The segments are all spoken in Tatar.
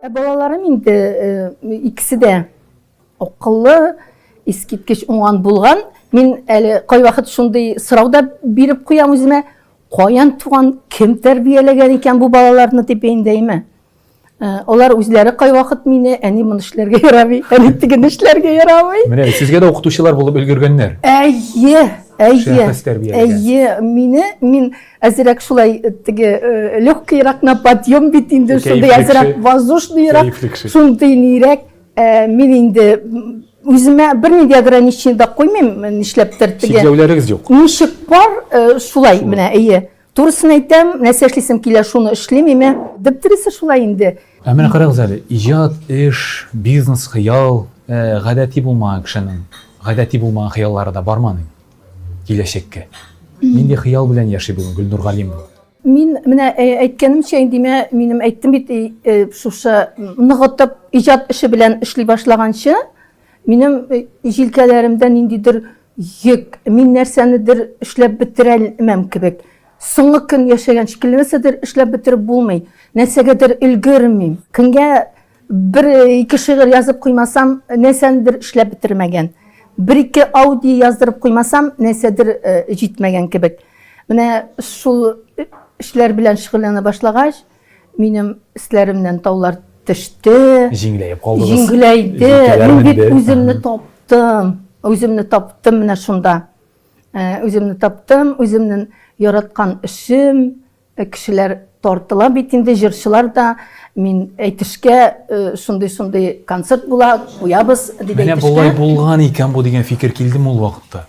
Ә балаларым инде э, икесе дә акыллы, искиткеч уңган булган. Мин әле кайвакыт шундый сорау да биреп куям үземә. Каян туган, кем тәрбияләгән икән бу балаларны дип инде, әйме? Э, алар үзләре кайвакыт мине, әни моны эшләргә ярамый, әни тегене эшләргә ярамый. Менә сезгә дә укытучылар булып өлгергәннәр. Әйе, әйе. Әйе, мине мин әзрәк шулай э, теге э, легкийрак на подъем бит инде, шундый әзрәк воздушныйрак, шундый нирәк. Мин инде үземә бернинди ограничение дә куймыйм, нишләптер теге. Чикләүләрегез юк. Ничек бар, шулай менә, әйе. Турысын әйтәм, нәрсә эшлисем килә, шуны эшлим, име. Дөресе шулай инде. Ә менә карагыз әле, иҗат, эш, бизнес, хыял, гадәти булмаган кешенең гадәти булмаган хыяллары да бармы аның киләчәккә? Нинди хыял белән яши бүген Гөлнур Галимова? Мин менә әйткәнемчә инде, минем әйттем бит, шушы ныгытып иҗат эше белән эшли башлаганчы, минем җилкәләремдә ниндидер Йөк, мин нәрсәнедер эшләп бетерәлмәм кебек. Соңгы көн яшәгән шикелле нәрсәдер эшләп бетереп булмый. Нәрсәгәдер өлгермим. Көнгә бер-ике шигырь язып куймасам, нәрсәнедер эшләп бетермәгән. Бер-ике аудио яздырып куймасам, нәрсәдер җитмәгән кебек. Менә шул эшләр белән шөгыльләнә башлагач, Минем өсләремнән таулар төште. Җиңеләеп калдыгыз. Җиңеләйде. Мин бит үземне таптым. Үземне таптым менә шунда. Э, үземне таптым, үземнең яраткан эшем, э, кешеләр тартыла бит инде, җырчылар да. Мин әйтешкә э, шундый-шундый концерт була, куябыз дип әйтешкә. Менә болай булган икән бу дигән фикер килдеме ул вакытта?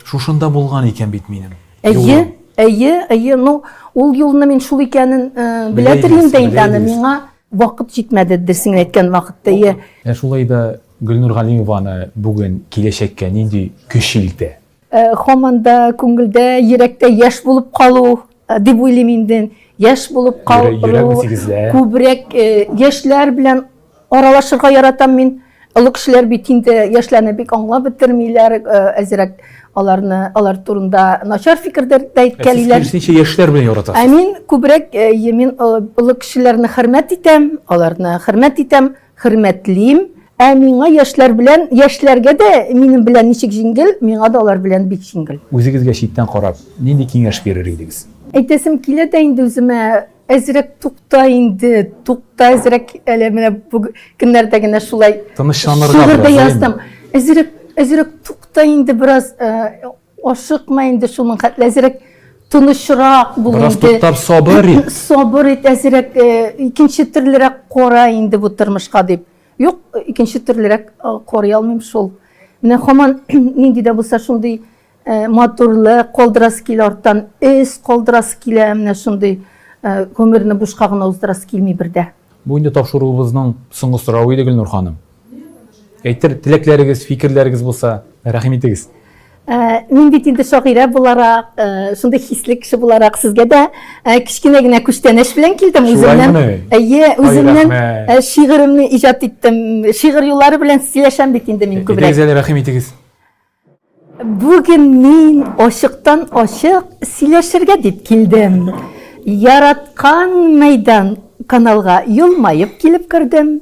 Шушында булган икән бит минем. Әйе, әйе, әйе. Ну, ул юлны мин шул икәнен э, белә торыйм да инде аны. Миңа вакыт җитмәде, дөресен әйткән вакытта. Әйе. Ә шулай да Гөлнур Галимованы бүген киләчәккә нинди көч илтә? Э, һаман да күңелдә, йөрәктә яшь булып калу э, дип уйлыйм инде. Яшь булып калу. Күбрәк яшьләр белән Аралашырга яратам мин. Олы кешеләр бит инде яшьләрне бик аңлап бетермиләр, э, әзрәк аларны алар турында начар фикердә дә әйткәлиләр. Сез киресенчә яшьләр белән яратасыз. Ә мин күбрәк э, мин э, олы кешеләрне хөрмәт итәм, аларны хөрмәт итәм, хөрмәтлим. Ә миңа яшьләр белән, яшьләргә дә минем белән ничек җиңел, миңа да алар белән бик җиңел. Үзегезгә читтән карап, нинди киңәш бирер идегез? Әйтәсем килә дә инде үземә, Әзрәк тукта инде, тукта әзрәк әле менә бу көннәрдә генә шулай тынычланырга шигырь дә яздым. Әзрәк, әзрәк тукта инде бераз, э, ашыкма инде шуның хәтле, әзрәк тынычрак бул инде. Бераз туктап сабыр ит. Сабыр ит, әзрәк э, икенче төрлерәк кара инде бу тормышка дип. Юк, икенче төрлерәк э, карый алмыйм шул. Менә һаман нинди дә булса шундый Э, матурлык калдырасы килә арттан, эз калдырасы килә, менә шундый э, гомерне бушка гына уздырасы килми бер дә. Бу инде тапшыруыбызның соңгы соравы иде, Гөлнур ханым. Әйтер теләкләрегез, фикерләрегез булса, рәхим итегез. Э, мин бит инде шагыйрә буларак, шундый хисле кеше буларак сезгә дә кечкенә генә күчтәнәч белән килдем үземнән. Әйе, үземнән шигыремне иҗат иттем. Шигырь юллары белән сөйләшәм бит инде мин күбрәк. Әйдәгез әле, рәхим итегез. Бүген мин ачыктан-ачык сөйләшергә дип килдем. Яраткан мәйдан каналга елмаеп килеп кердем.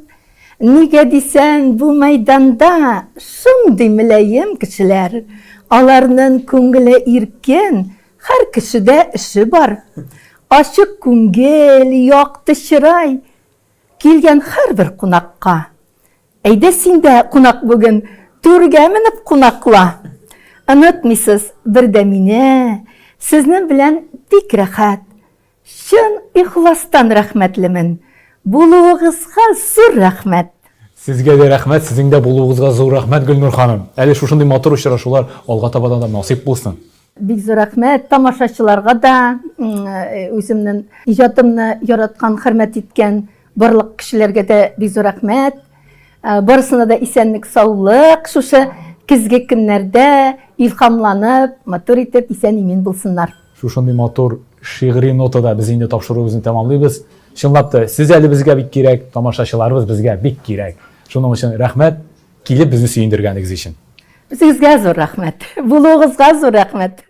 Нигә дисәң, бу мәйданда шундый мөлаем кешеләр. Аларның күңеле иркен, һәр кешедә эше бар. Ачык күңел, якты чырай килгән һәрбер кунакка. Әйдә син дә кунак бүген, түргә менеп кунакла. Онытмыйсыз бер дә мине, сезнең белән бик рәхәт. Чын ихластан рәхмәтлемен. Булуыгызга зур рәхмәт. Сезгә дә рәхмәт, сезнең дә булуыгызга зур рәхмәт, Гөлнур ханым. Әле шушындый матур очрашулар алга таба да насыйп булсын. Бик зур рәхмәт тамашачыларга да, үземнең иҗатымны яраткан, хөрмәт иткән барлык кешеләргә дә бик зур рәхмәт. Барысына да исәнлек, саулык, шушы көзге көннәрдә илһамланып, матур итеп исән-имин булсыннар. Шушындый матур шигъри нотада без инде тапшыруыбызны тәмамлыйбыз. Чынлап та, сез әле безгә бик кирәк, тамашачыларыбыз безгә бик кирәк. Шуның өчен рәхмәт, килеп безне сөендергәнегез өчен. Сезгә зур рәхмәт. Булуыгызга зур рәхмәт.